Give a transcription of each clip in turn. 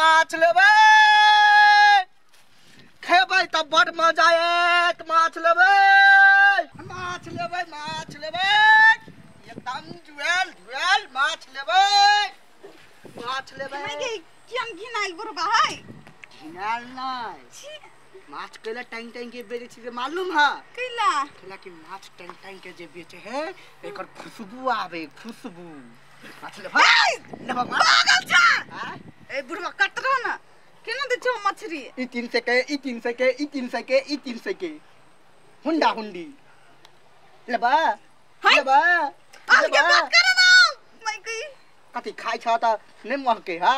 माछ लेबै खेबै त बड़ मजा आयत। माछ लेबै माछ लेबै माछ लेबै एकदम जुएल जुएल माछ लेबै माछ लेबै। केहन घिनायल बुढ़बा है। घिनायल नै, माछ कैला टांग टांग के बेचे छी मालूम है? कैला कैला कि माछ टांग टांग के जे बेचे है एकर खुशबू आवे, खुशबू। माछ लेबै लेबै पागल छ ए बुढ़बा कटरो न केना दै छौ मछरी? ई 300 के, ई 300 के, ई 300 के, ई 300 के हुंडा हुंडी लेबा लेबा। आगे बात कर ना मैं कही कथी खाइ छ त नै महके हा?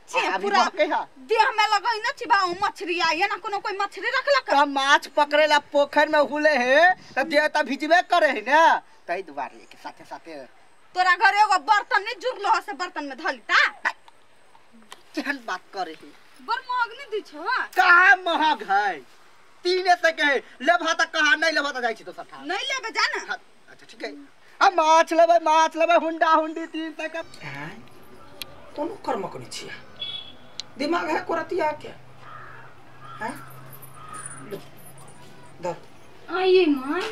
अभी महके हा देह में लगै न छी बा मछरी आ ना कोनो कोई मछरी रखलक त माछ पकड़ेला पोखर में हुले है त देह त भिजबे करे है ना, तै दुआरे के साथे साथे तोरा घर एगो बर्तन नै जुड़लो ह से बर्तन में धली ता केहन बात करे है। बड़ महग नै दै छौ? कहाँ महग है, 300 के है। लेबा त कहाँ नै लेबा त जाइ छी दोसर ठाम। नै लेबे जा ना। अच्छा ठीक है। आ माछ लेबै माछ लेबै हुंडा हुंडी 300 के। कोनो कर्म करै छिया, दिमाग है कोरतिया के हैं? दर आइए माय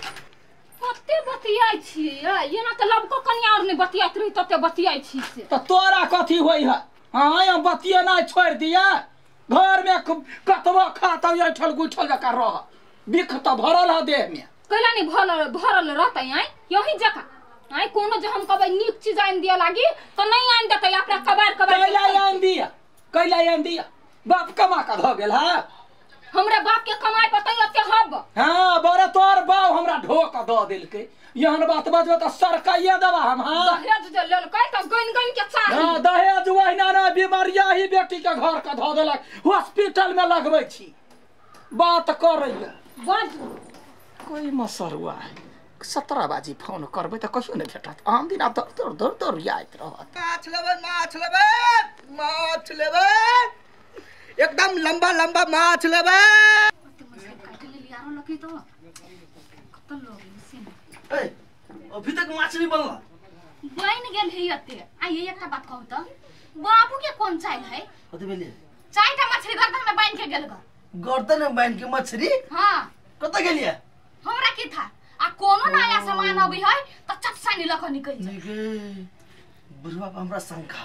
कते बतियाइ छियै, एना त लबको कनिया और नै बतियाइत रही तते बतियाइ छी से। त तोरा कथी होई है? हां हम बतियेनाइ छोड़ दिया, घर में कतबो खाता ऐठल गुठल जका रह, बिख त भरल है देह में। कैला नै भरल भरल रहतै? आइ यही जका आइ कोनो जे हम कहबै नीक चीज आनि दिया लागी त नै आनि देतै, अपना कबार कबार। कैला आनि दिया, कैला आनि दिया? बाप कमा के ध गेल है। हमरा बाप के कमाई पतै ओते हब। हां बड़े तोर बाप हमरा ढोक द देलकै, एहन बात बजबै त सरकाइए देबा हम। हां दहेज जे लेलकै त गनि गनि के चाही। हां दहेज ओहिना नै, बीमारिया ही बेटी के घर के ध देलक, हॉस्पिटल में लगबै छी। बात करैया बाज कोई मसरुआ है 17 बाजी फोन करबै त कहियो नै भेटत, आम दिन आब दौड़ दौड़ दौड़ आइत रहत। माछ लेबै माछ लेबै माछ लेबै एकदम लंबा लंबा माछ लेबै। ए अभी तक माछ नहीं बनला? बन गेल है अते। आइए एकटा बात कहू त बाबू के कोन चाइल है? कथि भेलै? चारिटा मछली गर्दन में बांध के गेल ग। गर्दन में बांध के मछली? हां। कत गेलिए? हमरा की था आ कोनो नया सामान अबै है त चटसानी लख निकल जाय। निके बुढ़वा पर हमरा शंका,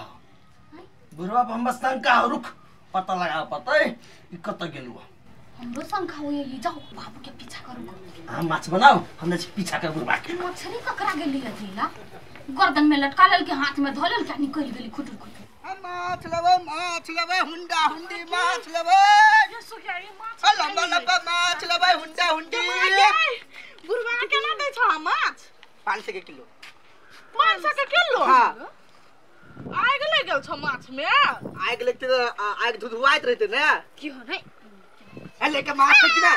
बुढ़वा पर हमरा शंका। रुक पता लगा पता ई कत गेलु। हमरो शंका होय ई, जाओ बाबू के पीछा करू। हम माछ बनाओ, हम नै पीछा कर बुढ़वा के। मछली ककरा गेली अथीला गर्दन में लटका लेल के हाथ में धऽ लेल के निकल गेली खुटुर खुटुर। हम माछ लेबै माछ लेबै हुंडा हुंडी माछ लेबै लंबा लंबा माछ लेबै हुंडा हुंडी। बुढ़वा केना दै छौ माछ? 500 के किलो। 500 के किलो? हां। आगि लागि गेल छौ माछ में? आगि लगते त आगि धुधुआइत रहते ने। की हो नै ए लेके माछ के किना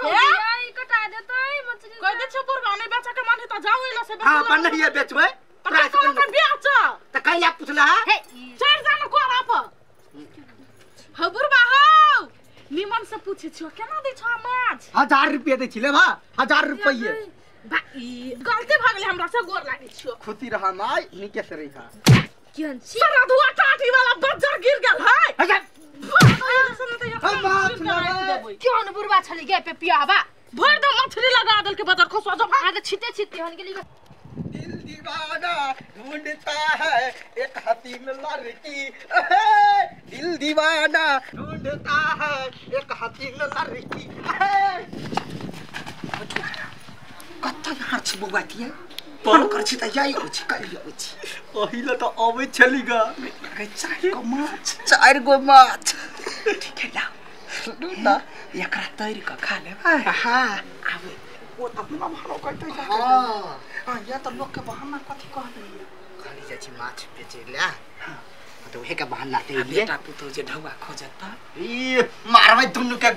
ए कटा देतै मछली। कह दे छौ बुढ़वा नै बेच के मन है त जाऊ एला से बेच। हां अपन नहीं बेचबै प्राइस कम बेच त कैला पुछला हे चढ़ जा न कोरा पर। हो बुढ़वा हो निमन से पूछे छियो केना दै छौ माछ? 1000 रुपया दै छी लेबा, 1000 रुपये। बा ई गलती भ गेलै हमरा से, गोर लागै छियो। खुशी रहा माय, नीके से रही। केहन छी सरधुआ टाटी वाला बज्जर गिर गेल है। केहन बुढ़वा छलै गे पे पियाबा भर दो मछली लगा देल के बदर खसवा जो आगे छिते छिते हन गेली। दिल दीवाना ढूंढता है एक हसीन लड़की, दिल दीवाना ढूंढता है एक हसीन लड़की। कत यहाँ छी बौआ तिया फोन कर छी त जाई अबै छी काल्हि अबै छी। ओहिला त अबै छली ग। चारि गो माछ, चारि गो माछ। ठीक है लाओ ना एकरा तैर के खा लेबै। हां आबे ओ त अपना भारो कहतै। हां हां या त लोक के बहाना कथि कहलियै? खाली जाइ छी माछ बेचै ला त उहे के बहाना ते लिए। बेटा पुतोह जे ढौआ खोजता ई मारबै दुनु के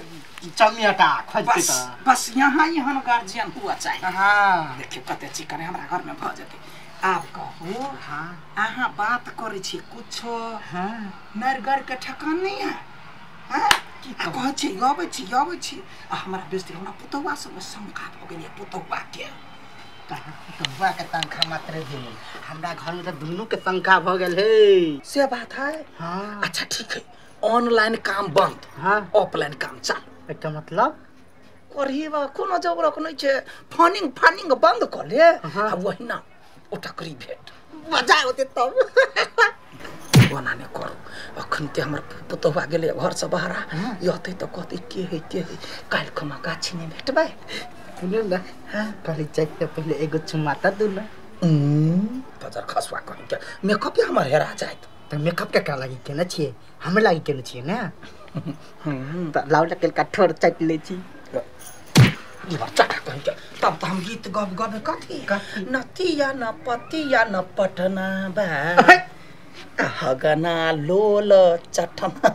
चमियाटा खोजते बस त बस यहाँ यहाँ गार्जियन हुआ चाहिए। हां देखियो कते चिकन हमरा घर में भ जेतै। आब कहू हां अहाँ बात करै छी कुछो? हां नरगर के ठेकान नहीं है। हां की कहै छी अबै छी अबै छी आ हमरा बेचते हमरा पुतौआ सब शंका भ गेलै पुतौआ के। पुतौआ के तनखा मात्र भेल, हमरा घर में त दुनू के शंका भ गेल है। से बात है। हाँ अच्छा ठीक है, ऑनलाइन काम बंद। हां ऑफलाइन काम चालू। एकर मतलब करही बा कोनो जबरक नहीं छे, फानिंग फानिंग बंद कर ले। आ वही ना ओटकरी भेट मजा होते तब बना ने करू। अखन ते हमर पुतोहु गेले घर से बाहर, यते त कहते के है के है, काल खमा गाछी ने भेटबै। सुन ना। हां कहली जाय के पहले एगो चुम्मा त दू ना। बजार खसवा कहीं के मेकअप हमर हेरा जायत। त मेकअप के का लागी केने छिए, हमर लागी केने छिए ना। त लाउ लकेल का ठोर चाट ले छी चटा कहीं के। तब त हम गीत गब गबे कथी नतिया न पतिया न पटना बा हगना लोल चटना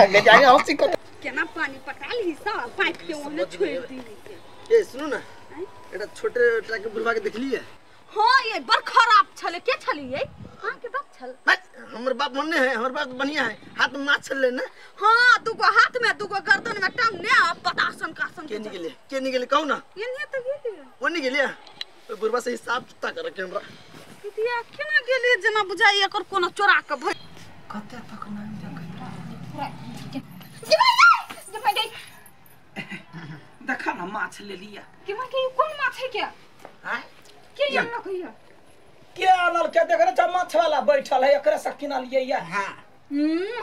आगे जाए हंसी को केना पानी पटाल ही सब पाइप के ओने छोड़ दी। ए सुनू ना, एटा छोटे ट्रक के बुढ़वा के देखलिए? हां ये बड़ खराब छले। के छलिए? हां के बाप छल। हमर बाप मन्ने है, हमर बाप बढ़िया है, हाथ में माछ छले ना। हां दुगो हाथ में दुगो गर्दन में टांग ने बतासन कासन के निकले के निकले कहू ना। एने त गेलिए ओने गेलिए बुढ़वा से हिसाब चुकता कर के हमरा दिया केना गेलिए जना बुझाई एकर कोनो चोरा के भई कते तक नाम देखैत रह। जमाई देखा ना माछ ले लिया। के मां के कोन माछ है क्या? हां के आनल कहिया? के आनल के देख रे, माछ वाला बैठल है, एकरे से किनल लिए या। हां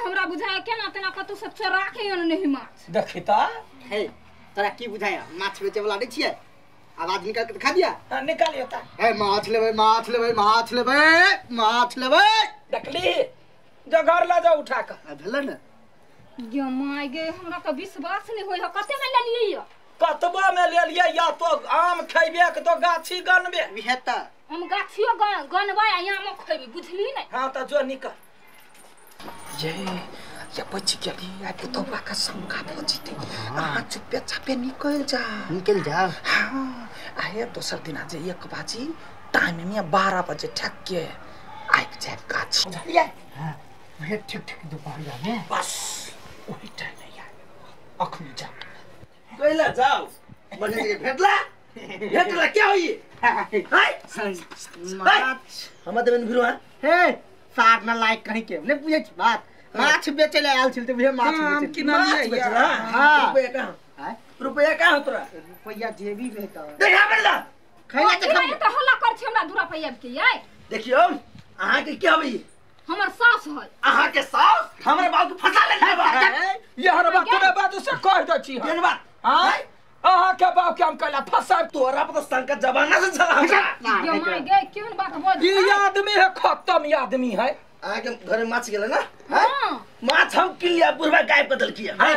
हमरा बुझाया केना तेना कतौ से चोरा के आन नहीं माछ। देखी त हे तोरा की बुझाया माछ बेचे वाला नहीं छिए? आवाज निकाल के दिखा दिया। हां निकालियो त। ए माछ लेबै माछ लेबै माछ लेबै माछ लेबै। देखली जो घर ला जा उठा के भेल ने। गे my गे हमरा त विश्वास नहीं होय। कते में लेलिए या? कतबा में लेलिए या तो आम खैबे के तो गाछी गनबे। विहे त हम गाछियो गनबै आ आमो खैबे, बुझली नै? हां त जो निकल। ये या बच गेली आ पुतौआ का शंका भ जेतै। अहाँ चुपे चापे निकल जा निकल जा। हां आए दोसर दिन जे 1 बजे टाइम में 12 बजे ठक के आबि जायब गाछी, बुझलियै? हां वहे ठीक ठीक दोपहरिया में बस ओही टाइम में आबि। अखनी जा कइला जाओ बढ़िया के भेटला भेटला क्या होई? हाय माछ हम देबन भिरुआ। हे साग न लाइक कहीं के ने बुझै छी बात। माछ बेचे ले आयल छल त उहे माछ बेचे किनलिए। हां रुपया कहां? रुपया कहां तोरा? रुपया जेबी में त देखा बल्ला खैला त खा त हल्ला कर छी हमरा 2 रुपया के। ये देखियो अहाँ के के होई? हमर सास है। अहाँ के सास हमरे बाप के फंसा लेने बा। यार बात तोरा बात से कह दै छी। केन बात? हां अहाँ के बाप के हम कहला फंसा तोरा पर त संकट जमाना से छला हमरा। गे my गे केहन बात बोल? ई आदमी है खत्म आदमी है। अहाँ के घर में माछ गेले ना? हां माछ हम किन लिया बुढ़वा गायब बदल किया। हां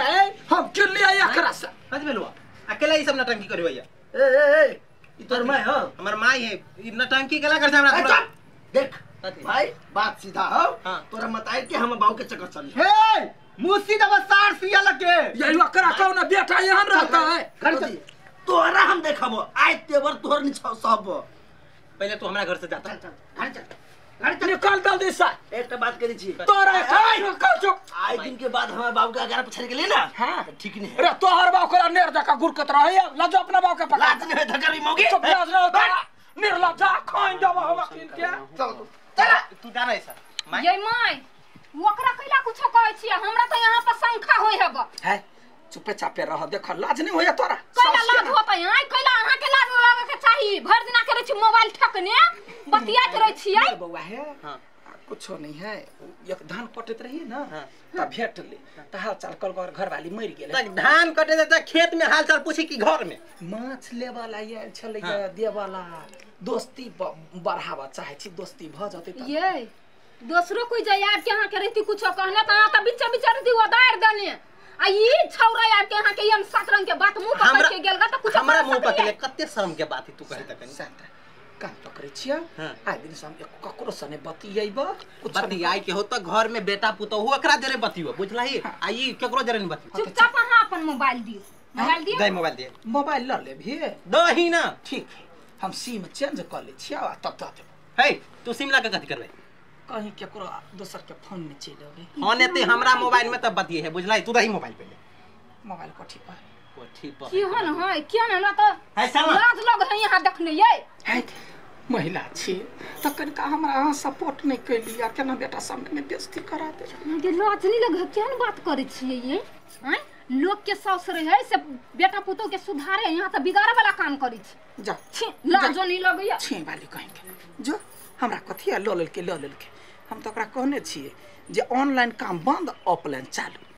हम किन लिया एकरा से। कथि भेलुआ? अकेला ई सब नटंकी करबे या? ए ए ए ई तोर my हो? हमर my है। ई नटंकी केला कर छै हमरा? चुप देख भाई बात सीधा हो। तोरा मताई के हम बाऊ के चक्कर चली। हे मुसी दबा सार सिया लगे ये एकरा कौन बेटा यहां रहता है? घर चल तोरा हम देखबो आज तेवर तोर नि सब। पहले तू हमरा घर से जाता। चल घर चल घर चल निकल जल्दी से। एक बात करी छी तोरा निकल चुप। आज दिन के बाद हमर बाबू के अगर पछड़ गेले ना। हां ठीक नहीं। अरे तोहर बाप के नेर जका गुरकत रहे लजो अपना बाप के पकड़। लाज नहीं धकरी मौगी। चुप लाज नहीं होता निर्लज्जा खाइन जाबो हम अखिन के। चल चल तू जा रे सर। ये my ओकरा कैला कुछो कहै छी? हमरा त यहां पर शंखा होय हब। है चुपे चापे रह देख लाज नहीं होया तोरा? कैला लाज होतै? आय कैला अहाँ के लाज लागे के चाही? भर दिना के रहै छी मोबाइल ठकने बतियाइत रहै छियै। बौआ है हां कुछो नहीं है। एक धान कटैत रही ना त भेट ले त हाल चाल कल घर वाली मरि गेलै। त धान कटे त खेत में हाल चाल पूछी कि घर में? माछ लेवाला आयल छलै देवाला दोस्ती बढ़ावा चाहे छी, दोस्ती भ जतै त। ये दोसरो कोई जाय आब के अहाँ के रहती कुछो कहने त अहाँ त बीचे बीचे रहती उदार देने। आ ई छौरा आब के अहाँ के हम सात रंग के बात मुंह पकड़ के गेल ग त कुछो हमरा मुंह पकड़ले। कते शर्म के बात है तू कहि त कनी। शांत कान पकड़ै छियै। आइ दिन से हम ककरो सने बतियैब कुछ बतियाइ के हो त घर में बेटा पुतोहु एकरा जरे बतियो बुझलही? आ ई केकरो जरे नहीं बतियो। चुपचाप अहाँ अपन मोबाइल दियो। मोबाइल दियो। दे मोबाइल दे। मोबाइल ल लेबही? दही ना। ठीक है हम सिम चेंज कर ले छियै आ तब दऽ देबो। हे तू सिम ला के कथि करबै? कहीं केकरो दोसर के फोन में चलि अबै। फोन एते हमरा मोबाइल में तब बतिये है बुझलही? तू दही मोबाइल पहिले। मोबाइल कोठी पर कोठी पर की हन है? किया ना त है साला लाज लग है यहां देखने ये। है महिला छी त कनिका हमरा अहाँ सपोर्ट नहीं कैली आ केना बेटा सामने में बेइज्जती करा दे। अहाँके लाज नहीं लगे केहन बात करै छियै ये? आँय लोक के साउस रहे से बेटा पुतोह के सुधारे, यहाँ त बिगाड़े वाला काम करै छी। जा छी लाजो नहीं लगैया। छी वाली कहीं के जो हमरा कथी ल लेलके ल लेलके। हम त ओकरा कहने छियै जे ऑनलाइन काम बंद ऑफलाइन चालू।